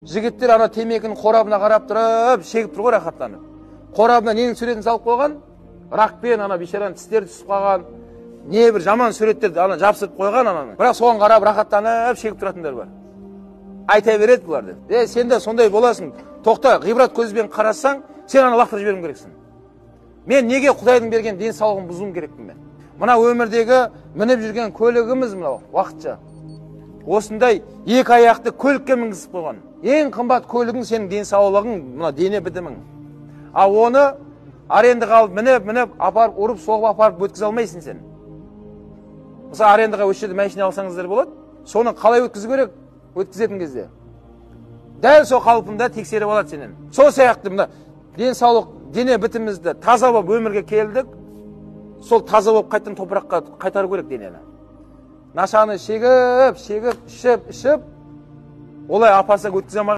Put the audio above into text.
Жігіттер ана темекінің қорабына қарап тұрып, шегіп тұр ғой рахаттанып. Қорабына ненің суретін салып қойған? Ракпен ана бейшараның тістері түсіп қалған, не бір жаман суреттерді ана жапсырып қойған ананы. Бірақ соған қарап рахаттанып шегіп тұратындар бар. Айта береді бұлар деп. Е, сен де сондай боласың. Тоқта, ғибрат көзбен қарасаң, сен аны лақтырып жіберуің керексің. Мен неге Құдайдың берген денсаулығын бұзуым керекпін мен? Мына өмірдегі мініп жүрген көлігіміз мынау уақытша. Осындай екі аяқты көлікке мінгізіп қойған. Ең қымбат көлігің сенің денсаулығың, мына дене бітімің. Ал оны арендаға алып мініп, апарып, ұрып, соғып апарып өткізе алмайсың сен. Мысалы, арендаға осы жерде машина алсаңыздар болады. Соны қалай өткізу керек? Өткізетін кезде дәл сол қалпында тексеріп алады сенен. Сол сияқты мына денсаулық, дене бітімімізді таза болып өмірге келдік, сол таза болып қайтадан топыраққа қайтару керек денені. Нашаны шегіп, шегіп, ішіп, ішіп, олай апарсақ өткізе алмай